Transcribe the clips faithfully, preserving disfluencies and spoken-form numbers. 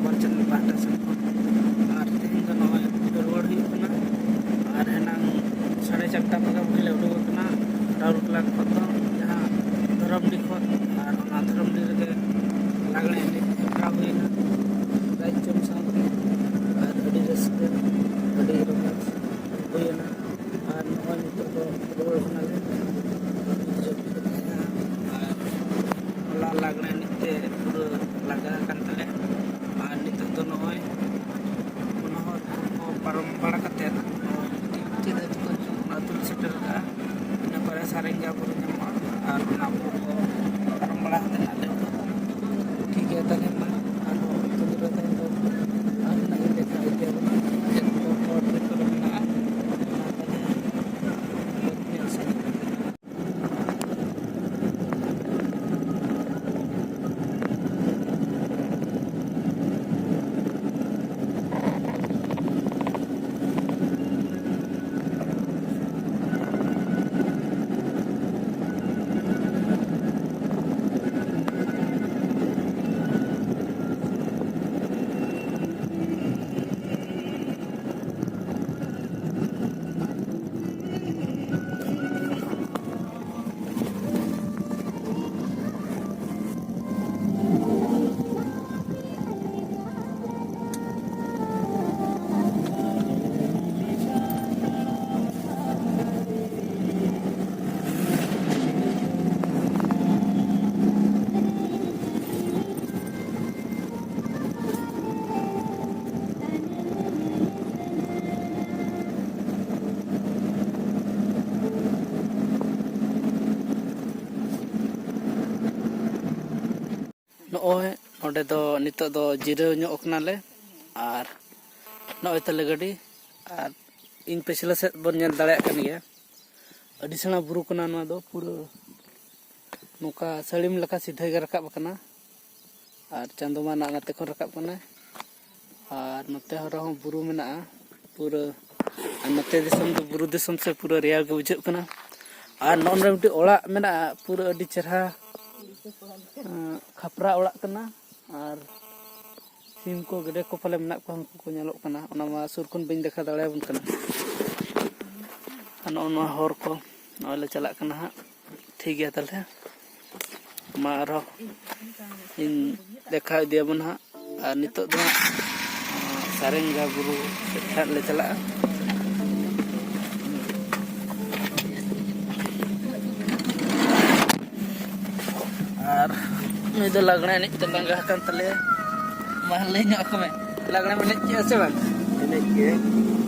ᱢᱚᱦᱚᱞ ᱪᱮᱱᱮᱞ ᱯᱟᱦᱴᱟ ᱥᱮᱱ ᱠᱷᱚᱱ᱾ ᱟᱨ ᱛᱮᱦᱮᱧ ᱫᱚ ᱱᱚᱜᱼᱚᱭ ᱨᱩᱣᱟᱹᱲ ᱦᱩᱭᱩᱜ ᱠᱟᱱᱟ᱾ ᱟᱨ ᱮᱱᱟᱝ ᱥᱟᱲᱮ ᱪᱟᱨᱴᱟ ᱵᱟᱡᱟᱣ ᱞᱮ ᱩᱰᱩᱠ ᱟᱠᱟᱱᱟ ᱨᱟᱩᱨᱠᱮᱞᱟ ᱠᱷᱚᱱ ᱫᱚ, ᱡᱟᱦᱟᱸ ᱫᱷᱚᱨᱚᱢᱰᱤ ᱠᱷᱚᱱ᱾ ᱟᱨ ᱚᱱᱟ ᱫᱷᱚᱨᱚᱢᱰᱤ ᱨᱮᱜᱮ ᱞᱟᱜᱽᱬᱮ ᱮᱱᱮᱡ ᱦᱮᱯᱨᱟᱣ ᱦᱩᱭᱮᱱᱟ ᱨᱟᱭ ᱪᱚᱢ ᱥᱟᱶᱛᱮ᱾ ᱟᱨ ᱟᱹᱰᱤ ᱨᱟᱹᱥᱠᱟᱹ, ᱟᱹᱰᱤ ᱨᱚᱢᱚᱡᱽ ᱦᱩᱭᱮᱱᱟ᱾ ᱟᱨ ᱱᱚᱜᱼᱚᱭ ᱱᱤᱛᱚᱜ ᱫᱚ ᱨᱩᱣᱟᱹᱲ ᱠᱟᱱᱟᱞᱮ᱾ ᱡᱟᱹᱯᱤᱫ ᱠᱟᱛᱮ ᱦᱟᱸᱜ ᱟᱨ ᱦᱚᱞᱟ ᱞᱟᱜᱽᱬᱮ ᱮᱱᱮᱡ ᱛᱮ ᱯᱩᱨᱟᱹ ᱞᱟᱸᱜᱟ ᱟᱠᱟᱱ ᱛᱟᱞᱮᱭᱟ᱾ ᱟᱨ ᱱᱤᱛᱚᱜ ᱫᱚ ᱱᱚᱜᱼᱚᱭ ᱚᱱᱟ ᱦᱚᱨ ᱠᱚ ᱯᱟᱨᱚᱢ ᱵᱟᱲᱟ ᱠᱟᱛᱮ ᱱᱚᱜᱼᱚᱭ ᱪᱮᱫ ᱟᱹᱛᱩ ᱠᱟᱱ ᱪᱚᱝ, ᱚᱱᱟ ᱟᱹᱛᱩ ᱞᱮ ᱥᱮᱴᱮᱨ ᱟᱠᱟᱜᱼᱟ᱾ ᱤᱱᱟᱹ ᱯᱚᱨᱮ ᱥᱟᱨᱮᱝᱜᱟ ᱵᱩᱨᱩ ᱧᱟᱢᱚᱜᱼᱟ᱾ ᱟᱨ ᱚᱱᱟ ᱵᱩᱨᱩ ᱠᱚ ᱯᱟᱨᱚᱢ ᱵᱟᱲᱟ ᱠᱟᱛᱮ ᱟᱞᱮ ᱫᱚ ᱴᱷᱤᱠ ᱜᱮᱭᱟ, ᱛᱟᱦᱚᱞᱮ ᱢᱟ ᱟᱨᱦᱚᱸ ᱟᱹᱛᱩ ᱫᱚ ᱛᱟᱦᱮᱱ ᱫᱚ ᱟᱨ ᱚᱱᱟ ᱤᱧ ᱞᱮᱠᱟ ᱤᱫᱤᱭᱟᱵᱚᱱᱟ ᱪᱮᱫ ᱠᱚ ᱦᱚᱨ ᱵᱤᱨ ᱠᱚᱨᱮ ᱢᱮᱱᱟᱜᱼᱟ᱾ ᱚᱱᱟ ᱛᱟᱦᱚᱞᱮ ᱧᱮᱞ ᱥᱟᱱᱟ᱾ ᱱᱚᱜᱼᱚᱭ ᱱᱚᱰᱮ ᱫᱚ ᱱᱤᱛᱚᱜ ᱫᱚ ᱡᱤᱨᱟᱹᱣ ᱧᱚᱜ ᱠᱟᱱᱟᱞᱮ᱾ ᱟᱨ ᱱᱚᱜᱼᱚᱭ ᱛᱟᱞᱮ ᱜᱟᱹᱰᱤ, ᱟᱨ ᱤᱧ ᱯᱟᱹᱪᱷᱞᱟᱹ ᱥᱮᱫ ᱵᱚᱱ ᱧᱮᱞ ᱫᱟᱲᱮᱭᱟᱜ ᱠᱟᱱ ᱜᱮᱭᱟ, ᱟᱹᱰᱤ ᱥᱮᱬᱟ ᱵᱩᱨᱩ ᱠᱟᱱᱟ ᱱᱚᱣᱟ ᱫᱚ᱾ ᱯᱩᱨᱟᱹ ᱱᱚᱝᱠᱟ ᱥᱟᱹᱲᱤᱢ ᱞᱮᱠᱟ ᱥᱤᱫᱷᱟᱹ ᱜᱮ ᱨᱟᱠᱟᱵ ᱟᱠᱟᱱᱟ᱾ ᱟᱨ ᱪᱟᱸᱫᱚ ᱢᱟ ᱱᱟᱜ ᱱᱟᱛᱮ ᱠᱷᱚᱱ ᱨᱟᱠᱟᱵ ᱠᱟᱱᱟᱭ᱾ ᱟᱨ ᱱᱚᱛᱮ ᱦᱚᱸ ᱨᱮᱦᱚᱸ ᱵᱩᱨᱩ ᱢᱮᱱᱟᱜᱼᱟ ᱯᱩᱨᱟᱹ᱾ ᱟᱨ ᱱᱚᱛᱮ ᱫᱤᱥᱚᱢ ᱫᱚ ᱵᱩᱨᱩ ᱫᱤᱥᱚᱢ ᱥᱮ ᱯᱩᱨᱟᱹ ᱨᱮᱭᱟᱲ ᱜᱮ ᱵᱩᱡᱷᱟᱹᱜ ᱠᱟᱱᱟ᱾ ᱟᱨ ᱱᱚᱜᱼᱚ ᱱᱚᱰᱮ ᱢᱤᱫᱴᱤᱡ ᱚᱲᱟᱜ ᱢᱮᱱᱟᱜᱼᱟ, ᱯᱩᱨᱟᱹ ᱟᱹᱰᱤ ᱪᱮᱨᱦᱟ, ᱟᱸ, ᱠᱷᱟᱯᱨᱟ ᱚᱲᱟᱜ ᱠᱟᱱᱟ᱾ ᱟᱨ ᱥᱤᱢ ᱠᱚ, ᱜᱮᱰᱮ ᱠᱚ ᱯᱟᱞᱮ ᱢᱮᱱᱟᱜ ᱠᱚᱣᱟ, ᱩᱱᱠᱩ ᱠᱚ ᱧᱮᱞᱚᱜ ᱠᱟᱱᱟ᱾ ᱚᱱᱟ ᱢᱟ ᱥᱩᱨ ᱠᱷᱚᱱ ᱵᱟᱹᱧ ᱫᱮᱠᱷᱟᱣ ᱫᱟᱲᱮᱭᱟᱵᱚᱱ ᱠᱟᱱᱟ᱾ ᱟᱨ ᱱᱚᱜᱼᱚ ᱱᱚᱣᱟ ᱦᱚᱨ ᱠᱚ, ᱱᱚᱜᱼᱚᱭ ᱞᱮ ᱪᱟᱞᱟᱜ ᱠᱟᱱᱟ ᱦᱟᱸᱜ᱾ ᱴᱷᱤᱠ ᱜᱮᱭᱟ, ᱛᱟᱦᱚᱞᱮ ᱢᱟ ᱟᱨᱦᱚᱸ ᱤᱧ ᱫᱮᱠᱷᱟᱣ ᱤᱫᱤᱭᱟᱵᱚᱱ ᱦᱟᱸᱜ᱾ ᱟᱨ ᱱᱤᱛᱚᱜ ᱫᱚ ᱦᱟᱸᱜ ᱥᱟᱨᱮᱝᱜᱟ ᱵᱩᱨᱩ ᱥᱮᱫ ᱦᱟᱸᱜ ᱞᱮ ᱪᱟᱞᱟᱜᱼᱟ᱾ ᱟᱨ ᱱᱩᱭ ᱫᱚ ᱞᱟᱜᱽᱬᱮ ᱮᱱᱮᱡ ᱛᱮ ᱞᱟᱸᱜᱟ ᱟᱠᱟᱱ ᱛᱟᱞᱮᱭᱟ᱾ ᱢᱟ ᱞᱟᱹᱭ ᱧᱚᱜ ᱟᱠᱚ ᱢᱮ, ᱞᱟᱜᱽᱬᱮᱢ ᱮᱱᱮᱡ ᱠᱮᱜᱼᱟ ᱥᱮ ᱵᱟᱝ? ᱮᱱᱮᱡ ᱜᱮ᱾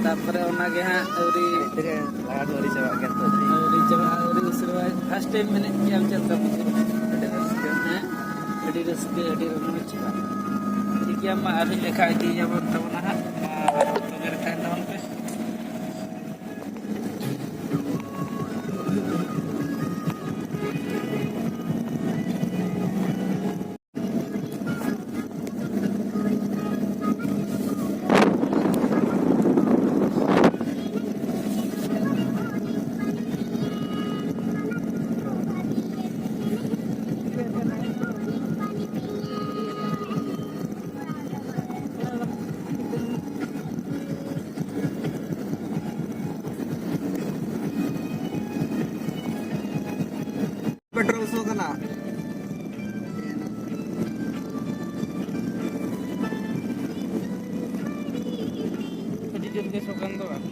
ᱛᱟᱯᱚᱨᱮ ᱚᱱᱟᱜᱮ ᱦᱟᱸᱜ ᱟᱹᱣᱨᱤ ᱮᱱᱮᱡ ᱛᱮᱜᱮ ᱞᱟᱜᱟᱣ ᱫᱚ ᱟᱹᱣᱨᱤ ᱪᱟᱵᱟᱜ ᱜᱮᱭᱟ ᱛᱚ᱾ ᱟᱹᱣᱨᱤ ᱪᱟᱵᱟᱜᱼᱟ, ᱟᱹᱣᱨᱤ ᱩᱥᱟᱹᱨᱟᱜᱼᱟ᱾ ᱯᱷᱟᱥᱴ ᱴᱟᱭᱤᱢ ᱮᱱᱮᱡ ᱠᱮᱜᱼᱟᱢ, ᱪᱮᱫ ᱞᱮᱠᱟ ᱵᱩᱡᱷᱟᱹᱣ? ᱟᱹᱰᱤ ᱨᱟᱹᱥᱠᱟᱹ᱾ ᱦᱮᱸ? ᱟᱹᱰᱤ ᱨᱟᱹᱥᱠᱟᱹ, ᱟᱹᱰᱤ ᱨᱚᱢᱚᱡᱽ᱾ ᱴᱷᱤᱠ ᱜᱮᱭᱟ, ᱢᱟ ᱟᱨᱦᱚᱸ ᱞᱮᱠᱷᱟ ᱤᱫᱤᱭᱟᱵᱚᱱ ᱛᱟᱵᱚᱱᱟ ᱦᱟᱸᱜ᱾ ᱢᱟ ᱛᱚᱵᱮ ᱨᱮ ᱛᱟᱦᱮᱱ ᱛᱟᱵᱚᱱ ᱯᱮ᱾ ᱯᱮᱴᱨᱳᱞ ᱥᱚ ᱠᱟᱱᱟ᱾ ᱟᱹᱰᱤ ᱡᱳᱨ ᱜᱮ ᱥᱚ ᱠᱟᱱ ᱫᱚ ᱵᱟᱝ?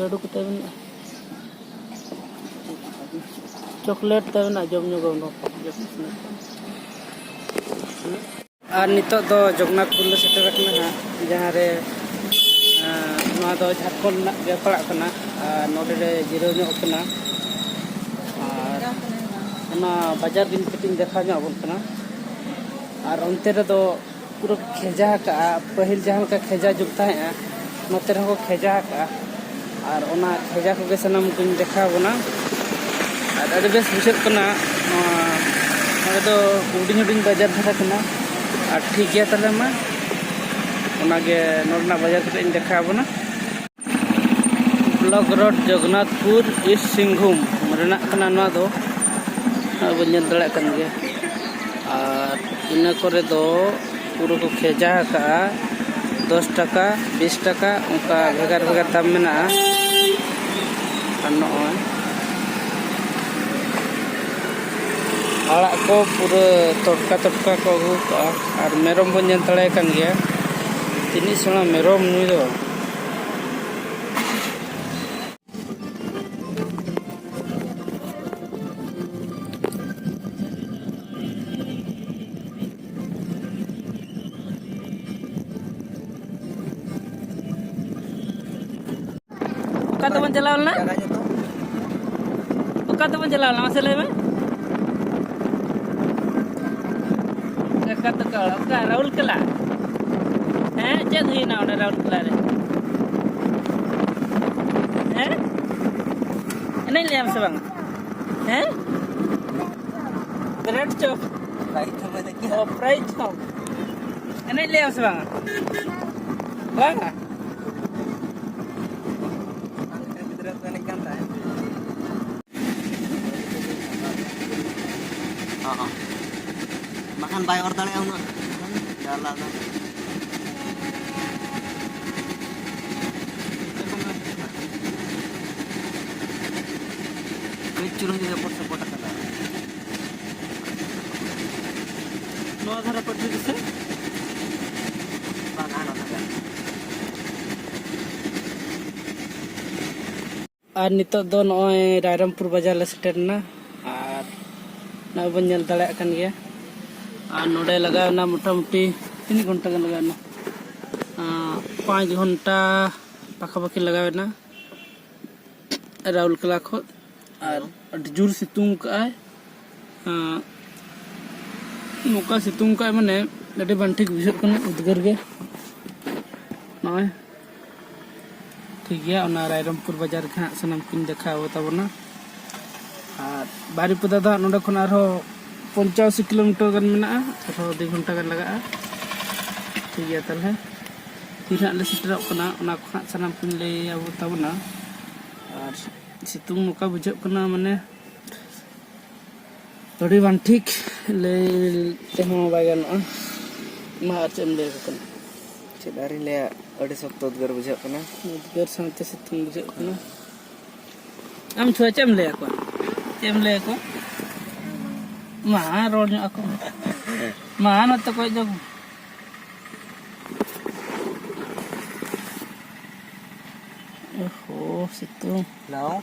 ᱞᱟᱹᱰᱩ ᱠᱚᱛᱮ ᱢᱮᱱᱟᱜᱼᱟ, ᱪᱚᱠᱞᱮᱴ ᱛᱮ ᱢᱮᱱᱟᱜᱼᱟ, ᱡᱚᱢ ᱧᱩ ᱠᱚ ᱚᱱᱟ ᱠᱚ᱾ ᱟᱨ ᱱᱤᱛᱚᱜ ᱫᱚ ᱡᱚᱜᱚᱱᱱᱟᱛᱷᱯᱩᱨ ᱞᱮ ᱥᱮᱴᱮᱨ ᱟᱠᱟᱱᱟ ᱦᱟᱸᱜ, ᱡᱟᱦᱟᱸ ᱨᱮ, ᱟᱸ, ᱱᱚᱣᱟ ᱫᱚ ᱡᱷᱟᱲᱠᱷᱚᱸᱰ ᱨᱮᱱᱟᱜ ᱜᱮ ᱯᱟᱲᱟᱜ ᱠᱟᱱᱟ᱾ ᱟᱨ ᱱᱚᱰᱮ ᱞᱮ ᱡᱤᱨᱟᱹᱣ ᱧᱚᱜ ᱠᱟᱱᱟ᱾ ᱟᱨ ᱚᱱᱟ ᱵᱟᱡᱟᱨ ᱜᱮ ᱠᱟᱹᱴᱤᱡ ᱤᱧ ᱫᱮᱠᱷᱟᱣ ᱧᱚᱜ ᱟᱵᱚᱱ ᱠᱟᱱᱟ᱾ ᱟᱨ ᱚᱱᱛᱮ ᱨᱮᱫᱚ ᱯᱩᱨᱟᱹ ᱠᱚ ᱠᱷᱮᱡᱟ ᱟᱠᱟᱜᱼᱟ, ᱯᱟᱹᱦᱤᱞ ᱡᱟᱦᱟᱸ ᱞᱮᱠᱟ ᱠᱷᱮᱡᱟ ᱡᱩᱜᱽ ᱛᱟᱦᱮᱸᱜᱼᱟ, ᱱᱚᱛᱮ ᱨᱮᱦᱚᱸ ᱠᱚ ᱠᱷᱮᱡᱟ ᱟᱠᱟᱜᱼᱟ᱾ ᱟᱨ ᱚᱱᱟ ᱠᱷᱮᱡᱟ ᱠᱚᱜᱮ ᱥᱟᱱᱟᱢ ᱠᱚᱧ ᱫᱮᱠᱷᱟᱣ ᱟᱵᱚᱱᱟ᱾ ᱟᱨ ᱟᱹᱰᱤ ᱵᱮᱥ ᱵᱩᱡᱷᱟᱹᱜ ᱠᱟᱱᱟ᱾ ᱱᱚᱣᱟ, ᱱᱚᱰᱮ ᱫᱚ ᱦᱩᱰᱤᱧ ᱦᱩᱰᱤᱧ ᱵᱟᱡᱟᱨ ᱫᱷᱟᱨᱟ ᱠᱟᱱᱟ᱾ ᱟᱨ ᱴᱷᱤᱠ ᱜᱮᱭᱟ ᱛᱟᱦᱞᱮ ᱢᱟ, ᱚᱱᱟᱜᱮ ᱱᱚᱰᱮᱱᱟᱜ ᱵᱟᱡᱟᱨ ᱠᱟᱹᱴᱤᱡ ᱤᱧ ᱫᱮᱠᱷᱟᱣ ᱟᱵᱚᱱᱟ᱾ Block road, Jagannathpur, East Singhbhum ᱨᱮᱱᱟᱜ ᱠᱟᱱᱟ ᱱᱚᱣᱟ ᱫᱚ᱾ ᱟᱵᱚ ᱧᱮᱞ ᱫᱟᱲᱮᱭᱟᱜ ᱠᱟᱱ ᱜᱮᱭᱟ᱾ ᱟᱨ ᱤᱱᱟᱹ ᱠᱚᱨᱮ ᱫᱚ ᱯᱩᱨᱟᱹ ᱠᱚ ᱠᱷᱮᱡᱟ ᱟᱠᱟᱜᱼᱟ, ᱫᱚᱥ ᱴᱟᱠᱟ, ᱵᱤᱥ ᱴᱟᱠᱟ, ᱚᱱᱠᱟ ᱵᱷᱮᱜᱟᱨ ᱵᱷᱮᱜᱟᱨ ᱫᱟᱢ ᱢᱮᱱᱟᱜᱼᱟ᱾ ᱟᱨ ᱱᱚᱜᱼᱚᱭ ᱟᱲᱟᱜ ᱠᱚ ᱯᱩᱨᱟᱹ ᱴᱚᱴᱠᱟ ᱴᱚᱴᱠᱟ ᱠᱚ ᱟᱹᱜᱩ ᱠᱟᱜᱼᱟ᱾ ᱟᱨ ᱢᱮᱨᱚᱢ ᱵᱚᱱ ᱧᱮᱞ ᱫᱟᱲᱮᱭᱟᱭ ᱠᱟᱱ ᱜᱮᱭᱟ, ᱛᱤᱱᱟᱹᱜ ᱥᱮᱬᱟ ᱢᱮᱨᱚᱢ ᱱᱩᱭ ᱫᱚ᱾ ᱚᱠᱟ ᱛᱮᱵᱚᱱ ᱪᱟᱞᱟᱣ ᱞᱮᱱᱟ? ᱡᱟᱭᱜᱟ ᱧᱩᱛᱩᱢ? ᱚᱠᱟ ᱛᱮᱵᱚᱱ ᱪᱟᱞᱟᱣ ᱞᱮᱱᱟ, ᱢᱟᱥᱮ ᱞᱟᱹᱭ ᱢᱮ᱾ ᱚᱠᱟ ᱛᱮᱠᱚ, ᱚᱠᱟ ᱨᱟᱦᱩᱞ ᱠᱮᱞᱟ? ᱦᱮᱸ, ᱪᱮᱫ ᱦᱩᱭᱱᱟ ᱚᱸᱰᱮ ᱨᱟᱦᱩᱞ ᱠᱮᱞᱟ ᱨᱮ? ᱦᱮᱸ, ᱮᱱᱮᱡ ᱞᱮᱭᱟᱢ ᱥᱮ ᱵᱟᱝ? ᱦᱮᱸ, ᱵᱨᱮᱰ ᱪᱚᱯ᱾ ᱚ, ᱯᱨᱟᱭᱤᱡᱽ ᱪᱚᱯ᱾ ᱮᱱᱮᱡ ᱞᱮᱭᱟᱢ ᱥᱮ ᱵᱟᱝ? ᱵᱟᱝᱟ? ᱜᱤᱫᱽᱨᱟᱹ ᱠᱚ ᱮᱱᱮᱡ ᱠᱟᱱ ᱛᱟᱦᱮᱸᱫ᱾ ᱦᱚᱸ, ᱦᱚᱸ᱾ ᱵᱟᱠᱷᱟᱱ ᱵᱟᱭ ᱚᱨ ᱫᱟᱲᱮᱭᱟᱜᱼᱟ ᱩᱱᱟᱹᱜ᱾ ᱡᱟᱞᱟ ᱫᱚ᱾ ᱠᱟᱹᱡ ᱪᱩᱞᱩᱝ ᱡᱩᱫᱤ ᱮᱯᱚᱴ ᱥᱮᱯᱚᱴ ᱟᱠᱟᱫᱟ᱾ ᱱᱚᱣᱟ ᱫᱷᱟᱨᱮ ᱯᱟᱹᱴᱤ ᱨᱮᱥᱮ? ᱵᱟᱝ, ᱦᱟᱱᱟ ᱫᱷᱟᱨᱮ᱾ ᱟᱨ ᱱᱤᱛᱚᱜ ᱫᱚ ᱱᱚᱜᱼᱚᱭ ᱨᱟᱭᱨᱚᱝᱯᱩᱨ ᱵᱟᱡᱟᱨ ᱞᱮ ᱥᱮᱴᱮᱨ ᱮᱱᱟ᱾ ᱟᱨ ᱱᱚᱜᱼᱚᱭ ᱵᱚᱱ ᱧᱮᱞ ᱫᱟᱲᱮᱭᱟᱜ ᱠᱟᱱ ᱜᱮᱭᱟ᱾ ᱟᱨ ᱱᱚᱰᱮ ᱞᱟᱜᱟᱣ ᱮᱱᱟ ᱢᱚᱴᱟᱢᱩᱴᱤ, ᱛᱤᱱᱟᱹᱜ ᱜᱷᱚᱱᱴᱟ ᱜᱟᱱ ᱞᱟᱜᱟᱣ ᱮᱱᱟ? ᱟᱸ, ᱯᱟᱸᱪ ᱜᱷᱚᱱᱴᱟ ᱯᱟᱠᱷᱟᱯᱟᱠᱷᱤ ᱞᱟᱜᱟᱣ ᱮᱱᱟ ᱨᱟᱣᱩᱞᱠᱮᱞᱟ ᱠᱷᱚᱱ᱾ ᱟᱨ ᱟᱹᱰᱤ ᱡᱳᱨ ᱥᱤᱛᱩᱝ ᱠᱟᱜᱼᱟᱭ᱾ ᱟᱸ, ᱱᱚᱝᱠᱟ ᱥᱤᱛᱩᱝ ᱠᱟᱜᱼᱟᱭ, ᱢᱟᱱᱮ ᱟᱹᱰᱤ ᱵᱟᱝ ᱴᱷᱤᱠ ᱵᱩᱡᱷᱟᱹᱜ ᱠᱟᱱᱟ, ᱩᱫᱽᱜᱟᱹᱨ ᱜᱮ᱾ ᱱᱚᱜᱼᱚᱭ ᱴᱷᱤᱠ ᱜᱮᱭᱟ, ᱚᱱᱟ ᱨᱟᱭᱨᱚᱝᱯᱩᱨ ᱵᱟᱡᱟᱨ ᱜᱮ ᱦᱟᱸᱜ ᱥᱟᱱᱟᱢ ᱠᱚᱧ ᱫᱮᱠᱷᱟᱣ ᱛᱟᱵᱚᱱᱟ᱾ ᱟᱨ ᱵᱟᱨᱤᱯᱟᱫᱟ ᱫᱚ ᱦᱟᱸᱜ ᱱᱚᱸᱰᱮ ᱠᱷᱚᱱ ᱟᱨᱦᱚᱸ ᱯᱚᱧᱪᱟᱥᱤ ᱠᱤᱞᱳᱢᱤᱴᱟᱨ ᱜᱟᱱ ᱢᱮᱱᱟᱜᱼᱟ, ᱟᱨᱦᱚᱸ ᱫᱩᱭ ᱜᱷᱚᱱᱴᱟ ᱜᱟᱱ ᱞᱟᱜᱟᱜᱼᱟ᱾ ᱴᱷᱤᱠ ᱜᱮᱭᱟ, ᱛᱟᱦᱚᱞᱮ ᱛᱤᱱ ᱦᱟᱸᱜ ᱞᱮ ᱥᱮᱴᱮᱨᱚᱜ ᱠᱟᱱᱟ, ᱚᱱᱟ ᱠᱚ ᱦᱟᱸᱜ ᱥᱟᱱᱟᱢ ᱠᱚᱧ ᱞᱟᱹᱭ ᱟᱵᱚ ᱛᱟᱵᱚᱱᱟ᱾ ᱟᱨ ᱥᱤᱛᱩᱝ ᱱᱚᱝᱠᱟ ᱵᱩᱡᱷᱟᱹᱜ ᱠᱟᱱᱟ, ᱢᱟᱱᱮ ᱟᱹᱰᱤ ᱵᱟᱝ ᱴᱷᱤᱠ, ᱞᱟᱹᱭ ᱛᱮᱦᱚᱸ ᱵᱟᱭ ᱜᱟᱱᱚᱜᱼᱟ᱾ ᱢᱟ, ᱟᱨ ᱪᱮᱫ ᱮᱢ ᱞᱟᱹᱭ ᱟᱠᱚ ᱠᱟᱱᱟ? ᱪᱮᱫ ᱟᱨᱤᱧ ᱞᱟᱹᱭᱟ, ᱟᱹᱰᱤ ᱥᱚᱠᱛᱚ ᱩᱫᱽᱜᱟᱹᱨ ᱵᱩᱡᱷᱟᱹᱜ ᱠᱟᱱᱟ᱾ ᱩᱫᱽᱜᱟᱹᱨ ᱥᱟᱶᱛᱮ ᱥᱤᱛᱩᱝ ᱵᱩᱡᱷᱟᱹᱜ ᱠᱟᱱᱟ᱾ ᱟᱢ ᱪᱷᱩᱣᱟ ᱪᱮᱫ ᱮᱢ ᱞᱟᱹᱭ ᱟᱠᱚᱣᱟ? ᱪᱮᱫ ᱮᱢ ᱞᱟᱹᱭ ᱟᱠᱚᱣᱟ? ᱢᱟ, ᱨᱚᱲ ᱧᱚᱜ ᱟᱠᱚ ᱢᱮ᱾ ᱢᱟ, ᱱᱚᱛᱮ ᱠᱚᱭᱚᱜ ᱫᱚ᱾ ᱳᱦᱳ, ᱥᱤᱛᱩᱝ᱾ ᱦᱮᱞᱳ᱾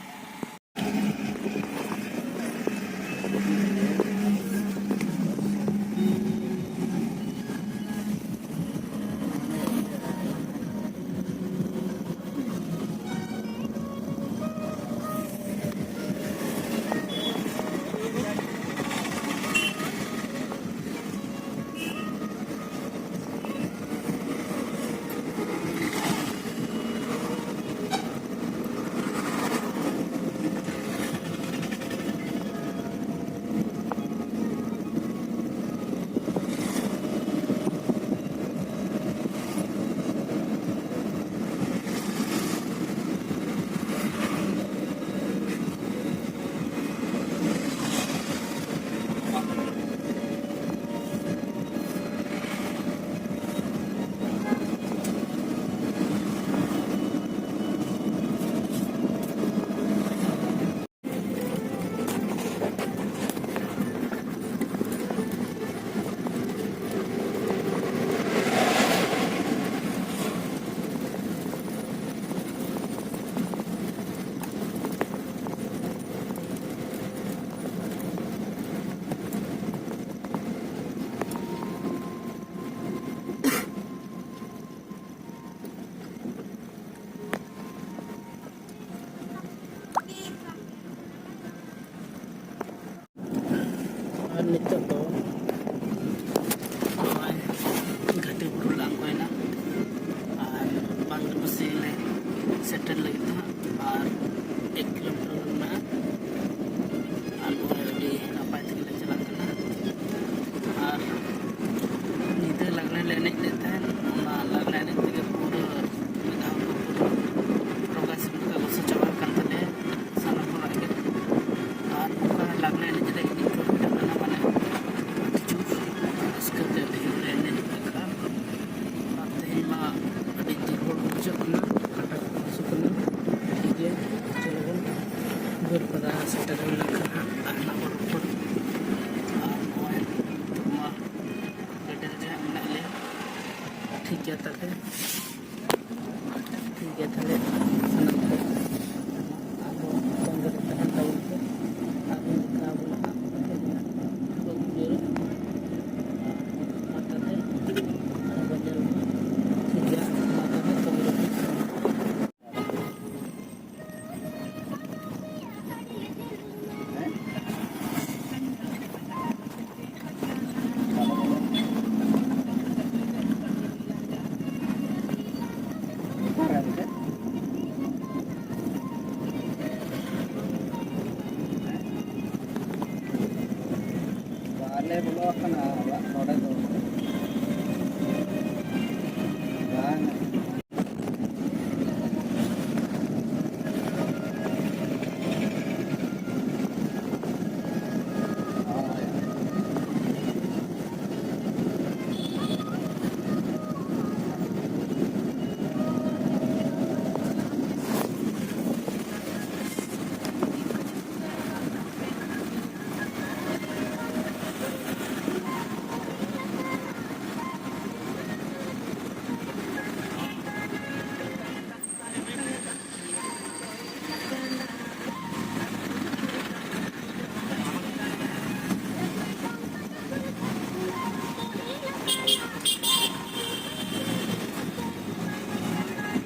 ᱱᱤᱛᱚᱜ ᱫᱚ ᱱᱚᱜᱼᱚᱭ ᱜᱷᱟᱴᱤ ᱵᱩᱨᱩ ᱞᱮ ᱟᱬᱜᱚᱭᱮᱱᱟ ᱟᱨ ᱵᱟᱝᱜᱟᱞ ᱵᱟᱥᱤ ᱞᱮ ᱥᱮᱴᱮᱨ ᱞᱟᱹᱜᱤᱫ ᱦᱟᱸᱜ, ᱟᱨ ᱮᱠ ᱠᱤᱞᱳᱢᱤᱴᱟᱨ ᱜᱟᱱ ᱢᱮᱱᱟᱜᱼᱟ᱾ ᱟᱨ ᱱᱚᱜᱼᱚᱭ ᱟᱹᱰᱤ ᱱᱟᱯᱟᱭ ᱛᱮᱜᱮ ᱞᱮ ᱪᱟᱞᱟᱜ ᱠᱟᱱᱟ᱾ ᱟᱨ ᱧᱤᱫᱟᱹ ᱞᱟᱜᱽᱬᱮ ᱞᱮ ᱮᱱᱮᱡ ᱞᱮᱫ ᱛᱟᱦᱮᱸᱫ, ᱚᱱᱟ ᱞᱟᱜᱽᱬᱮ ᱮᱱᱮᱡ ᱛᱮᱜᱮ ᱯᱩᱨᱟᱹ ᱢᱤᱫ ᱫᱷᱟᱣ ᱫᱚ ᱯᱩᱨᱟᱹ ᱨᱚᱜᱟ ᱥᱤᱢ ᱞᱮᱠᱟ ᱜᱚᱥᱚ ᱪᱟᱵᱟ ᱟᱠᱟᱱ ᱛᱟᱞᱮᱭᱟ ᱥᱟᱱᱟᱢ ᱦᱚᱲᱟᱜ ᱜᱮ᱾ ᱟᱨ ᱱᱚᱝᱠᱟ ᱞᱟᱜᱽᱬᱮ ᱮᱱᱮᱡ ᱨᱮ ᱤᱧ ᱫᱚ ᱢᱤᱫᱴᱟᱝ ᱠᱟᱱᱟ, ᱢᱟᱱᱮ ᱟᱹᱰᱤ ᱡᱳᱨ ᱨᱟᱹᱥᱠᱟᱹ ᱛᱮ ᱟᱹᱰᱤ ᱡᱳᱨ ᱞᱮ ᱮᱱᱮᱡ ᱟᱠᱟᱫᱼᱟ᱾ ᱟᱨ ᱛᱮᱦᱮᱧ ᱢᱟ ᱟᱹᱰᱤ ᱫᱩᱨᱵᱚᱞ ᱵᱩᱡᱷᱟᱹᱜ ᱠᱟᱱᱟ, ᱠᱟᱴᱟ ᱠᱚ ᱦᱟᱹᱥᱩ ᱠᱟᱱᱟ᱾ ᱴᱷᱤᱠ ᱜᱮᱭᱟ, ᱪᱚᱞᱚ ᱵᱚᱱ ᱵᱟᱹᱨᱯᱟᱫᱟ ᱥᱮᱴᱮᱨ ᱦᱩᱭ ᱞᱮᱱᱠᱷᱟᱱ ᱦᱟᱸᱜ ᱟᱨ ᱱᱟᱜ ᱵᱚᱱ ᱨᱚᱯᱚᱲ᱾ ᱟᱨ ᱱᱚᱜᱼᱚᱭ ᱱᱤᱛᱚᱜ ᱢᱟ ᱜᱟᱹᱰᱤ ᱨᱮᱜᱮ ᱦᱟᱸᱜ ᱢᱮᱱᱟᱜ ᱞᱮᱭᱟ᱾ ᱴᱷᱤᱠ ᱜᱮᱭᱟ ᱛᱟᱦᱞᱮ, ᱴᱷᱤᱠ ᱜᱮᱭᱟ ᱛᱟᱦᱞᱮ ᱥᱟᱱᱟᱢ ᱠᱚ᱾ ᱟᱨᱦᱚᱸ ᱛᱟᱺᱜᱤ ᱨᱮ ᱛᱟᱦᱮᱱ ᱛᱟᱵᱚᱱ ᱯᱮ᱾ ᱟᱨᱦᱚᱸ ᱫᱮᱠᱷᱟᱣ ᱟᱵᱚᱱ ᱦᱟᱸᱜ ᱟᱯᱮ ᱢᱮᱱᱟᱜ ᱠᱚᱣᱟ ᱵᱟᱹᱵᱩ ᱧᱮᱞ᱾ ᱢᱟ ᱛᱟᱦᱞᱮ, ᱟᱨᱦᱚᱸ ᱵᱚᱱ ᱧᱮᱞ ᱠᱚᱣᱟ᱾ ᱴᱷᱤᱠ ᱜᱮᱭᱟ, ᱢᱟ ᱛᱟᱦᱞᱮ ᱛᱟᱺᱜᱤ ᱨᱮ ᱛᱟᱦᱮᱱ ᱯᱮ᱾ ᱵᱟᱞᱮ ᱵᱚᱞᱚ ᱟᱠᱟᱱᱟ ᱚᱲᱟᱜ ᱱᱚᱰᱮ ᱫᱚ᱾